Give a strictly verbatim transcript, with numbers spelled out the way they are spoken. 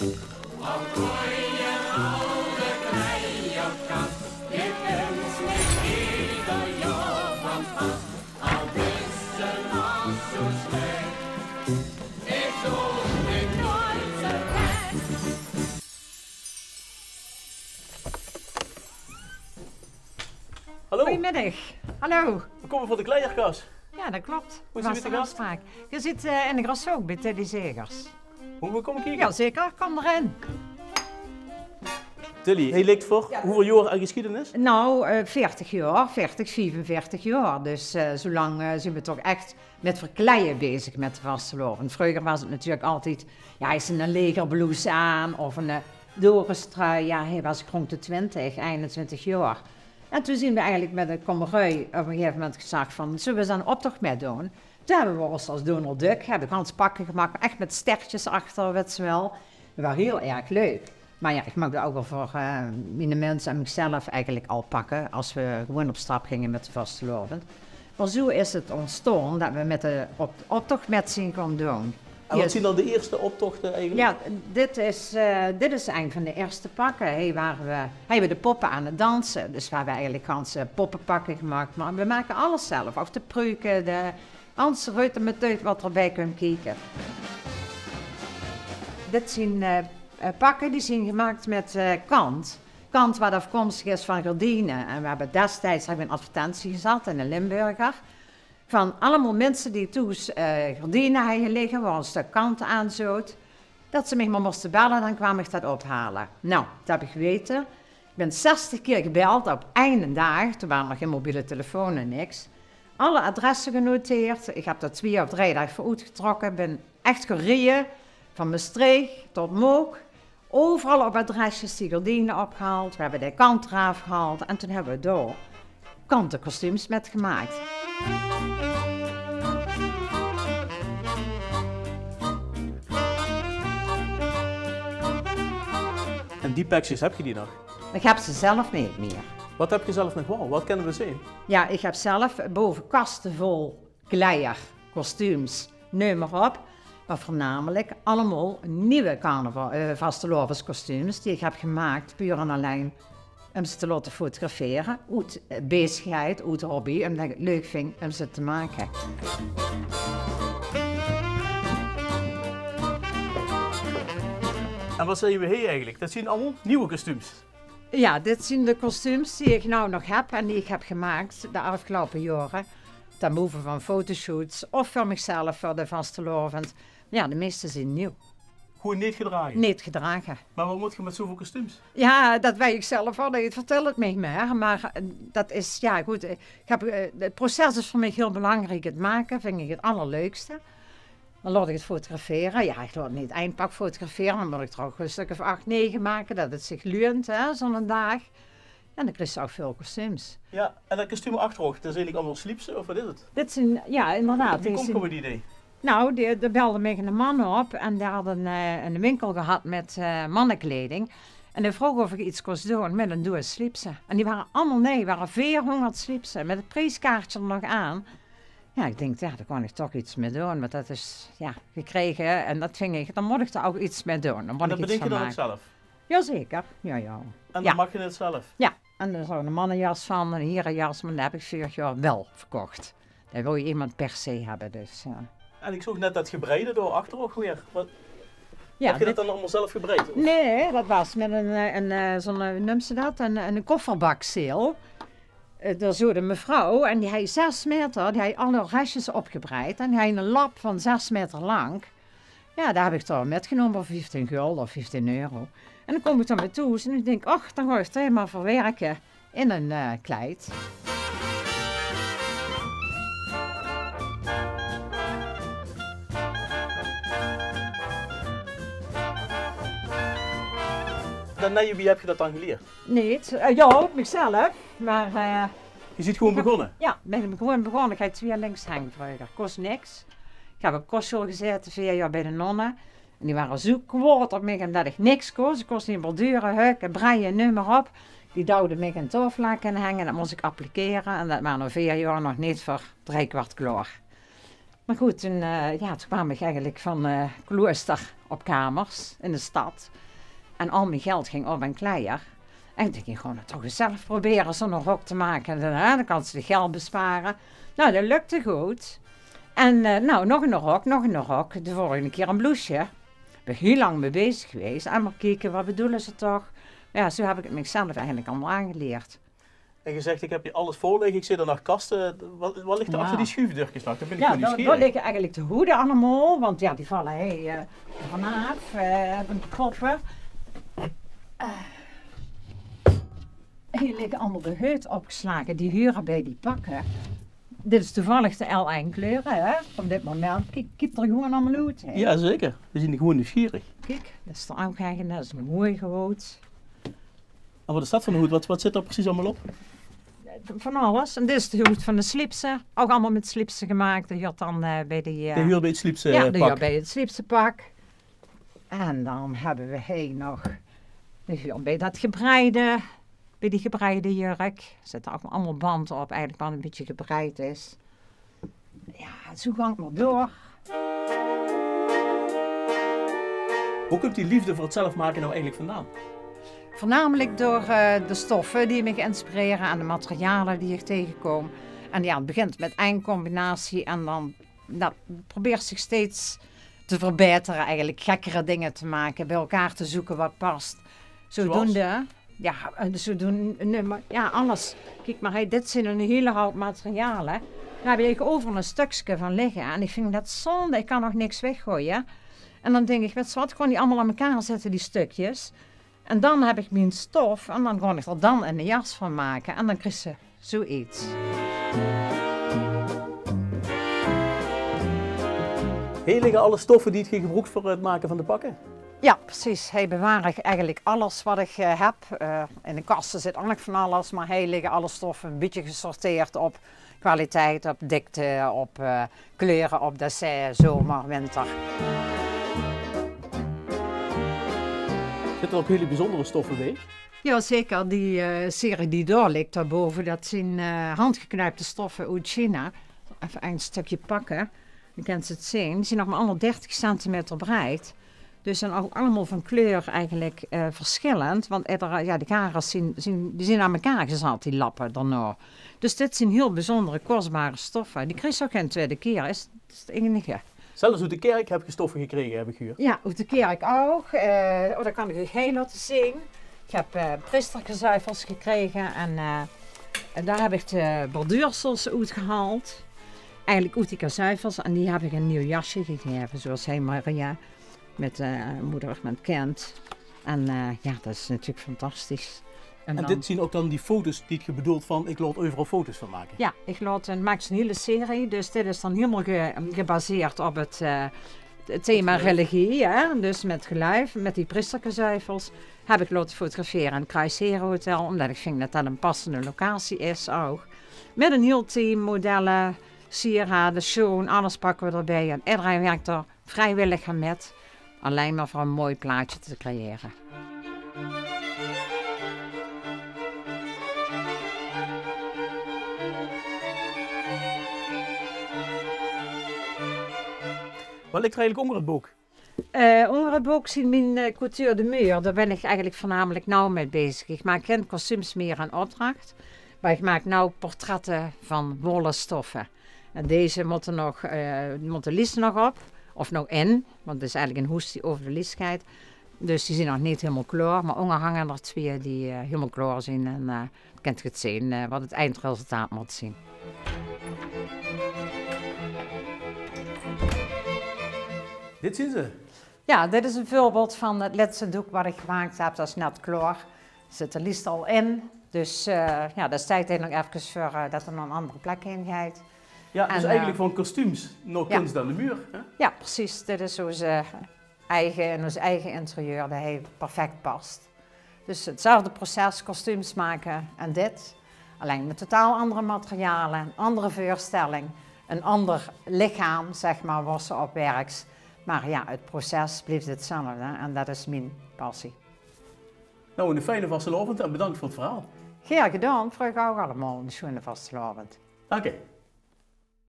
Hallo. Goeiemiddig. Hallo. Veer kómme van de kleierkas. Jao, dat klop. Hoe is 't mit de gas? Geer zit, eh, in de Grashook bie Tilly Zegers. Moge veer kómme kieke? Jao, zeker. Kóm d'rin. Tilly, hie ligk veur hoeväöl jaor aan gesjiedenis? Nou, eh, veertig jaor, veertig, viefenveertig jaor. Dus, eh, zoe lang, eh, zeen veer toch ech mit verkleie bezig mit de vastelaovend. Vreuger waas 't natuurlik altied, jao, ins 'n legerbloes aan of 'n, eh, dorestrui. Jao, hie waas ich rónd de twintig, einentwintig jaor. En toen zeen veer eigelik mit de kómmerui op 'n gegaeve moment gezag van: "Zölle veer ins aan 'n optoch mitdoon?" Toen höbbe veer ós es Donald Duck, höbbe veer gans pakke gemaak, ech mit stertjes achter, wèts se waal. Dat waas hiel erg leuk. Mer jao, ich maakde ouch al veur, eh, miene minse en michzelf eigelik al pakke, es veer gewoen op stap ginge mit de vastelaovend. Mer zoe is 't óntstaon dat veer mit de op-, optoch mit zeen gaon doon. En wat zeen dan de ierste optochte eigelik? Jao, dit is, eh, dit is ein van de ierste pakke. Hie wore veer, hie höbbe veer de poppe aan 't danse. Dus veer höbbe eigelik ganse poppepakke gemaak. Mer veer make alles zelf. Ouch de preuke, de ganse rutemeteut wat d'rbie kump kieke. Dit zeen, eh, eh, pakke die zeen gemaak mit, eh, kant. Kant wat aafkomstig is van gerdiene. En veer höbbe destijds, höbbe veer 'n advertentie gezat in de Limburger. Van allemaol minse die thoes, eh, gerdiene hawwe ligke, wao 'n stök kant aan zoot, dat ze mich mer móste belle, dan kwaam ich dat ophale. Nou, dat höb ich gewete. Ich bön zestig kier gebeld op eine daag. Toen wore nog gein mobiele telefoon en niks. Alle adresse genoteerd. Ich höb d'r twieë of drei daag veur oetgetrokke. Bön ech gaon rieje, van Mestreech tot Mook. Euveral op adresjes die gerdiene opgehaold. Veer höbbe de kant d'raaf gehaold en toen höbbe veer dao kantekostuums mit gemaak. En die pekskes, höb geer die nog? Ich höb ze zelf neet mie. Wat höb geer zelf nog waal? Wat kinne veer zeen? Jao, ich höb zelf bove kaste vol kleier, kostuums, neum mer op. Mer veurnamelik allemaol nuuj carnaval, eh, vastelaoveskostuums die ich höb gemaak, puur en allein óm ze te laote fotografere. Oet, eh, bezigheid, oet hobby, ómdat ich 't leuk vinj óm ze te make. En wat zeen veer hie eigelik? Dat zeen allemaol nuuj kostuums. Jao, dit zeen de kostuums die ich noe nog höb en die ich höb gemaak de aafgeloupe jaore. Ten behoeve van fotoshoots of veur michzelf, veur de vastelaovend. Jao, de meiste zeen nuuj. Gewoen neet gedrage? Neet gedrage. Mer wat mót geer mit zoeväöl kostuums? Jao, dat weit ich zelf ouch neet. Vertèl 't mich mer. Mer, eh, dat is, jao, good. Eh, ich höb, eh, 't proces is veur mich hiel belangriek. 't Make vinj ich 't allerleukste. Dan laot ich 't fotografere. Jao, ich laot neet ein pak fotografere, dan mót ich d'r ouch 'n stök of ach, nege make, dat 't zich luunt, hè, zoe'n daag. En dan kriegs se ouch väöl kostuums. Jao, en dat kostuum achter uch, dat zeen ich allemaol sliepse, of wat is 't? Dit zeen, jao, inderdaad. Wie kómp geer bie dat idee? Nou, dao, dao belde mich eine man op en dae had ein, eh, eine winkel gehad mit, eh, mannekleding. En dae vroog of ich iets kós doon mit ein doos sliepse. En die wore allemaol nuuj, wore veerhóngerd sliepse, mit 't prieskaartje d'r nog aan. Jao, ich dink, jao, dao kan ich toch iets mit doon, want dat is, jao, gekrege en dat vinj ich, dan mót ich d'r ouch iets mit doon. Dan mót ich iets van make. En dat bedink geer dan ouch zelf? Jaozeker, jao, jao. En dan maak geer 't zelf? Jao, en d'r zów 'n mannejas van, 'n hierejas, mer dae höb ich veurig jaor waal verkoch. Dae wou emes per se höbbe, dus, eh. En ich zoog net dat gebreide dao achter uch weer. Wat, höb geer dat dan allemaol zelf gebreid, of? Nae, dat waas mit ein, eh, ein, eh, zoe'n, eh, wie neump ze dat? Ein, ein kofferbakzeil. Eh, dao zoot ein mevrouw en die haw zes maeter, die haw alle restjes opgebreid en die haw ein lap van zes maeter lank. Jao, dat höb ich dao mitgenómme veur vieftien gulde of vieftien euro. En dan kóm ich dao mit thoes en ich dink, och, dan gaon ich 't mer verwerke in ein, eh, kleid. Dan, nae, wie höb geer dat dan gelierd? Neet, eh, jao, op michzelf, mer, eh, Geer zeet gewoen begós? Jao, ich bön gewoen begós. Ich haw twieë links heng vreuger. Kós niks. Ich höb op kostsjool gezaete, veer jaor bie de nonne. En die wore zoe kwaod op mich ómdat ich niks kós. Ich kós neet bordure, heuke, breie, neum mer op. Die dowde mich ein taoflaken hange, dat mós ich appliquere. En dat waas nao veer jaor nog neet veur driekwart klaor. Mer good, toen, eh, jao, toen kwaam ich eigelik van, eh, Klooster op kamers in de stad. En al mien geld ging op aan kleier. En ich dink, ich gaon 't toch ins zelf probere, zoe'n rok te make. Dan, hè, dan kans se dich geld bespare. Nou, det lukde good. En, eh, nou, nog eine rok, nog eine rok. De volgende kier ein blouseje. Bön ich hiel lang mit bezig gewaes. Eenmaol kieke, waat bedoele ze toch? Jao, zoe höb ich 't mich zelf eigelik allemaol aangelierd. En ge zegt, ik heb hier alles vol liggen. Ik zit er nog kasten. Wat, wat ligt er achter die schuifdeurtjes nog? Daar ben ik gewoon nieuwsgierig. Dao ligke eigelik de hoede allemaol, want jao, die valle hie, eh, vanaaf, eh, van de koppe. Eh, hie ligke allemaol de heut opgeslage, die hure bij die pakke. Dit is toevallig de L één kleure, hè, van dit moment. Kiek, kiek d'r gewoon allemaol oet, hè. Ja, zeker. We zien gewoon nieuwsgierig. Kiek, dat is d'r ouch eigelik, dat is 'n mooi hoed. En wat is dat voor een hoed? Wat, wat zit er precies allemaal op? Van alles. En dit is de hoed van de slipse. Ouch allemaol mit slipse gemaak. Die huurt dan, eh, bij die, eh, die huurt bij het slipse pak. Ja, die huurt bij het slipsepak. En dan höbbe we hie nog, die huurt bij dat gebreide, bij die gebreide jurk. Zit d'r ouch allemaol band op, eigelik wat 'n bietje gebreid is. Ja, zoe gank mer door. Wo kump die leefde veur 't zelf make now eigelik vandaan? Veurnamelik door, eh, de stoffe die mich inspirere en de materiale die ich tegekom. En ja, 't begint mit ein combinatie en dan, dan probeers se dich steeds te verbaetere, eigelik gekkere dinger te make, bij elkaar te zoeke wat pas. Zodoende Ja, en dus we doen, nee, maar ja, alles. Kiek, maar hey, dit zien 'n hiele houp materiale. Dao höb ich overal 'n stökske van ligke. En ich vinj det zonde, ich kan nog niks weggoeie. En dan dink ich, wèts se wat, gewoon die allemaol aan mekaar zètte, die stökskes. En dan höb ich mien stof en dan kan ich d'r dan 'n jas van make. En dan kriegs se zoe get. Hie ligke alle stoffe die ge gebroek veur 't make van de pakke? Ja, precies. Hie bewaar ich eigelik alles wat ich, eh, höb. Eh, in de kaste zit ouch nog van alles, maar hie ligke alle stoffe 'n bietje gesorteerd op kwaliteit, op dikte, op, eh, kleure, op dessert, zomer, winter. Zitte d'r ouch hiel bezunjere stoffe bij? Ja, zeker. Die, eh, serie die dao ligk, daobove, dat zien, eh, handgeknuipte stoffe oet China. Effe ein stökske pakke. Dan kins se 't zeen. Die zien nog maar allemaol dertig centimeter breid. Dus dan ouch allemaol van kleur eigelik, eh, versjillend. Want eder, ja, de garens zien, zien, die zien aan mekaar gezat, die lappe daonao. Dus dit zien hiel bezunjere, kostbare stoffe. Die kriegs se ouch gein twiede kier. Is, is 't einige. Zelfs oet de kerk höb ge stoffe gekrege, höb ich gehuurd. Ja, oet de kerk ouch. Eh, oh, dat kan ich uch hie laote zeen. Ich höb, eh, priesterkazuifels gekrege en, eh, en dao höb ich de borduursels oet gehaold. Eigelik oet die kazuifels en die höb ich 'n nuuj jasje gegaeve, zoeas hie Maria mit, eh, moder mit kind. En, eh, ja, dat is natuurlik fantastisch. En dit zien ouch dan die foto's die ge bedoelt van, ich laot euveral foto's van make? Ja, ich laot, eh, maak 'n hiele serie. Dus dit is dan hielemaol ge-, gebaseerd op 't, eh, 't thema religie, hè. Dus mit geluif, mit die priesterkazuifels, höb ich laote fotografere in 't Kruisherenhotel, omdat ich vinj dat dat 'n passende locatie is ouch. Mit 'n hiel team, modelle, sierade, sjoon, alles pakke we d'r bij. En ederein wirk d'r vriewillig aan mit, allein maar veur 'n mooi plaatje te creëre. Wat ligk d'r eigelik ónger 't book? Eh, ónger 't book zien mien, eh, couture de mur. Dao bin ich eigelik veurnamelik now mit bezig. Ich maak gein kostuums mier in opdrach, maar ich maak now portrette van wolle stoffe. En deze mótte nog, eh, mótte de lies nog op, of nog in, want 't is eigelik 'n hoes die euver de lies geit. Dus die zien nog neet hielemaol klaor, maar ónger hange d'r twieë die, eh, hielemaol klaor zien. En, eh, kint ge 't zeen, eh, wat 't eindresultaat mót zien. Dit zien ze. Ja, dit is 'n veurbeeld van 't lètste doek wat ich gemaak höb. Dat is net klaor. Zit de lies al in. Dus, eh, ja, dat steit hie nog efkes veur, eh, dat 'r nao 'n anger plek hin geit. Ja, dus eigelik van kostuums nao kunst aan de muur, hè? Ja, precies. Dit is oos eige, in oos eige interieur, dat hie perfect pas. Dus 'tzelfde proces, kostuums make en dit. Allein mit totaal anger materiale, 'n anger veurstelling, 'n anger lichaam, zeg maar, wo se op wirks. Maar ja, 't proces blief 'tzelfde en dat is mien passie. Nou, 'ne fijne vastelaovend en bedank veur 't verhaal. Gaer gedaon, veur uch ouch allemaol 'ne sjoene vastelaovend. Dank uch.